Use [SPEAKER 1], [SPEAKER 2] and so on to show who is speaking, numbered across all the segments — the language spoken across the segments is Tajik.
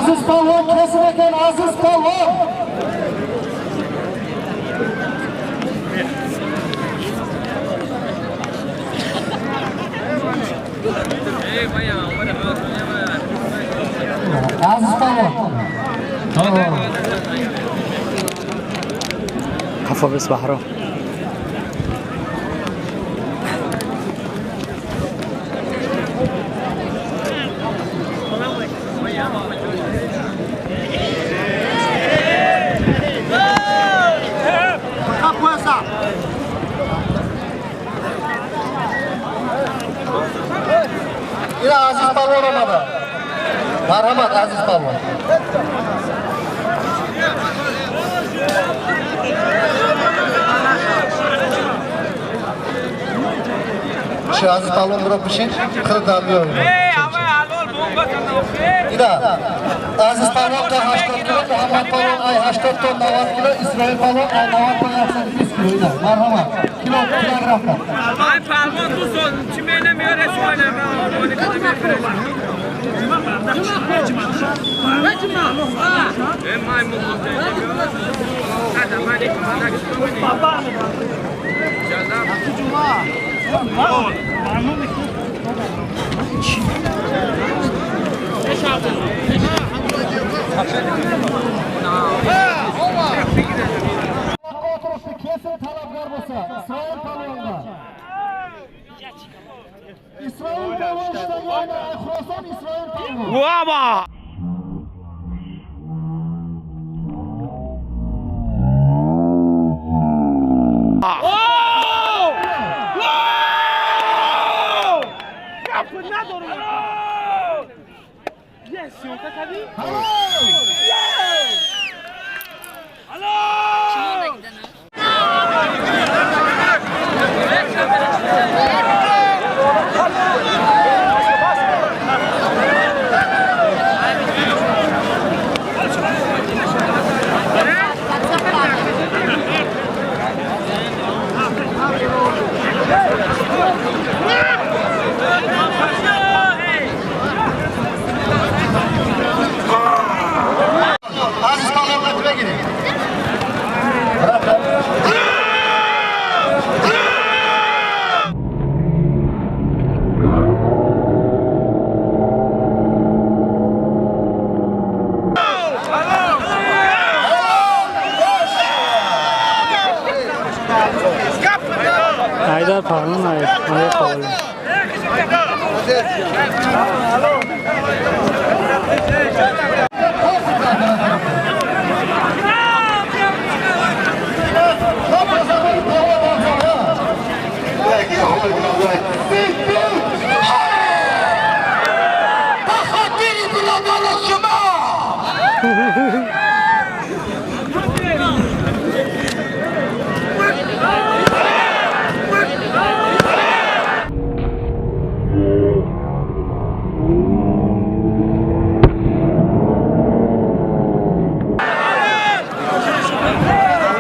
[SPEAKER 1] Aziz polvon kesin ekan, Aziz polvon. Aziz polvon.
[SPEAKER 2] Xafa biz Bahrom.
[SPEAKER 1] Ina Aziz polvon omadi. Marhamat Aziz polvon. Shu Aziz polvon birov pishin, qirq yo'q. Ina Aziz polvon ta 80 kilo, Muhammad polvon ay 80 to 90 kilo, Isroil polvon ay 90 to 82 kilo. Ina marhamat. Kilo kilogramda.
[SPEAKER 3] Ay polvon bu çimene mi öyle
[SPEAKER 1] Kesin talabgor bo'lsa, Isroil polvonga. İsroil polvon ishlagan Xuroson Isroil polvon.
[SPEAKER 3] Vaba!
[SPEAKER 2] Haydar polvon, Haydar polvon.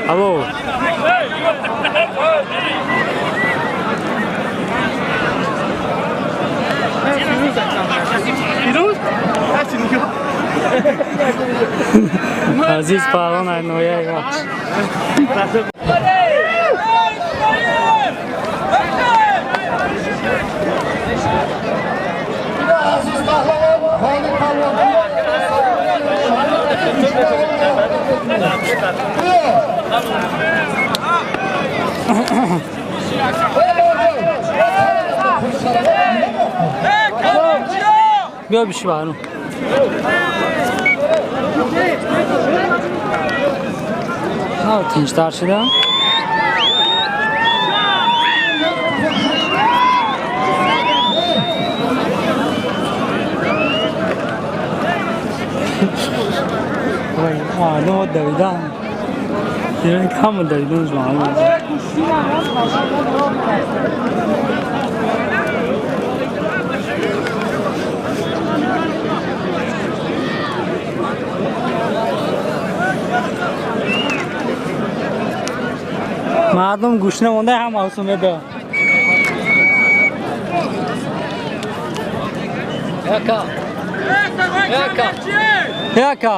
[SPEAKER 2] Алло. Aziz polvon ay noyaga.
[SPEAKER 1] Aziz pahlavon, Xolid polvon.
[SPEAKER 2] Биё биши Баҳром. Тинҷтар шудам. Мардум давидан. Ҳама давидан маълум. Мардум гушна монда ҳам мавсум меда. Яка. Яка.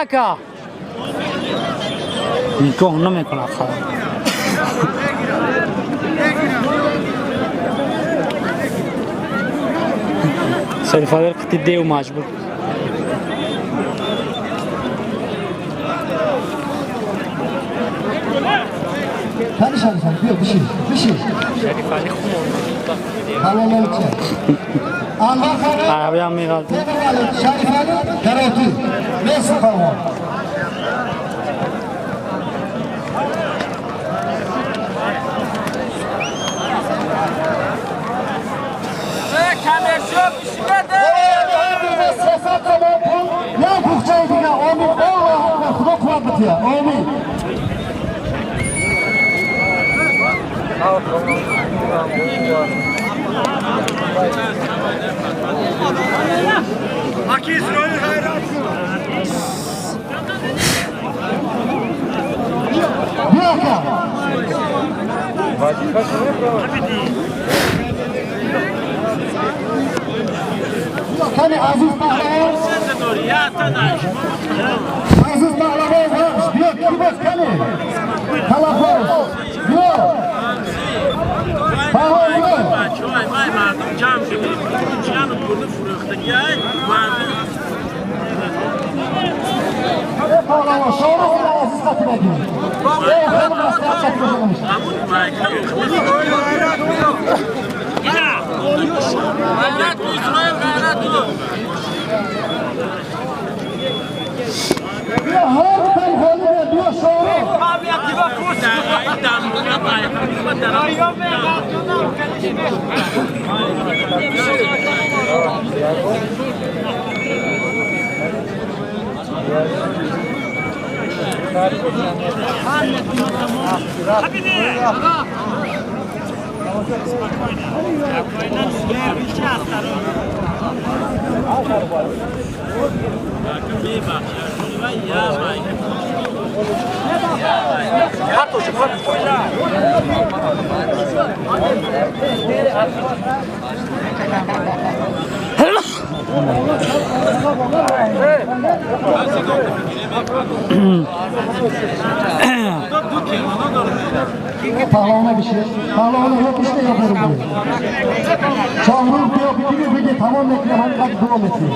[SPEAKER 2] Яка. Нигоҳ намекунад хабар. Шарифалӣ қити дев маҷбур.
[SPEAKER 1] Qani Sharifali, bu yoq, bishir, bishir.
[SPEAKER 3] Sharifali xumor.
[SPEAKER 1] Halollovchi. Anvar polvon,
[SPEAKER 2] Arabiyam меғалти.
[SPEAKER 1] Temirali, Sharifali, Karoti. Messi polvon. Як буғчаи дига, омин, Аллоҳу акбар, Худо қувват бития. Омин. Бия ака. Кани Азиз паҳлавон? Азиз паҳлавон, бахш, биё, ки боз кани? Талаббос, биё. Паҳлавон, биё.
[SPEAKER 3] Бачаҳои вай мардум ҷамъ шудем. Чияну бурду фурӯхтагиай мардум.
[SPEAKER 1] Э паҳлавон, шоҳро худо Азиз қатӣ бигир. Э хеле маслиҳат қатӣ бигир.
[SPEAKER 3] Ҳамун майка. Ғайрат ку, Исроил, ғайрат ку.
[SPEAKER 1] Биё, ҳар тан холӣ биё шоҳро. Паҳлавона бишир. Паҳлавона yo'q ishda yo'q bu. Шоҳрух биё бигир бигир тамом мекунам ҳамин қадр дуо метиҳем.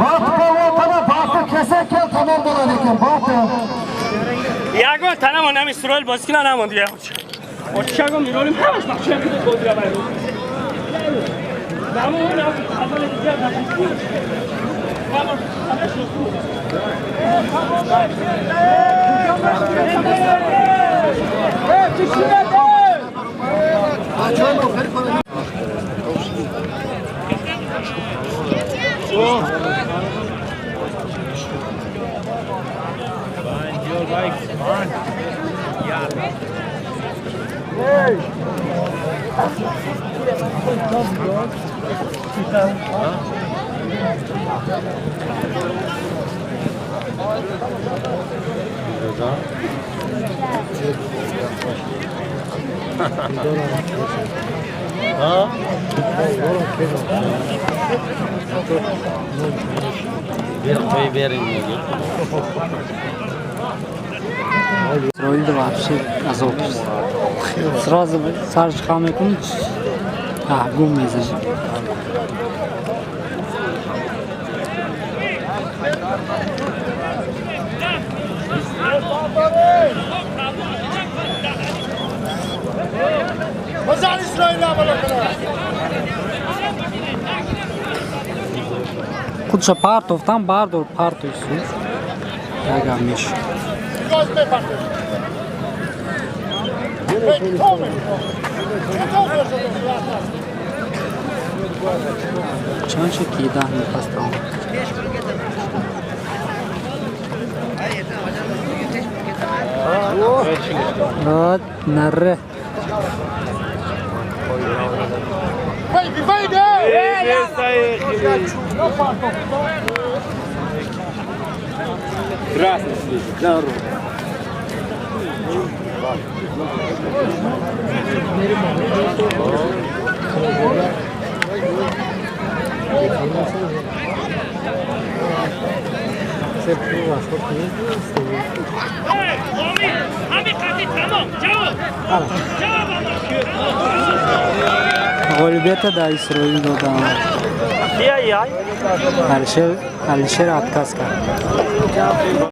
[SPEAKER 1] Бахт паҳлавон тамом, бахт каса кел тамом bo'ladi ekan, бахт.
[SPEAKER 3] Ягон танамон ҳам Исроил бозӣ кина намонд дига. Очагом миролим ҳамаш бахча бозира байру. Замон аввал дига
[SPEAKER 2] Исроил вообще азоб. Сразу сарш хам мекунӣ, гум мезанӣ. Худша партофтам бардор партоису. Ягам меш. Чанд шуд ки 10 мехостам. Вот, наре.
[SPEAKER 4] Красный светит, здорово.
[SPEAKER 2] Ғолибията да Исроил додам. Алишер отказ кард.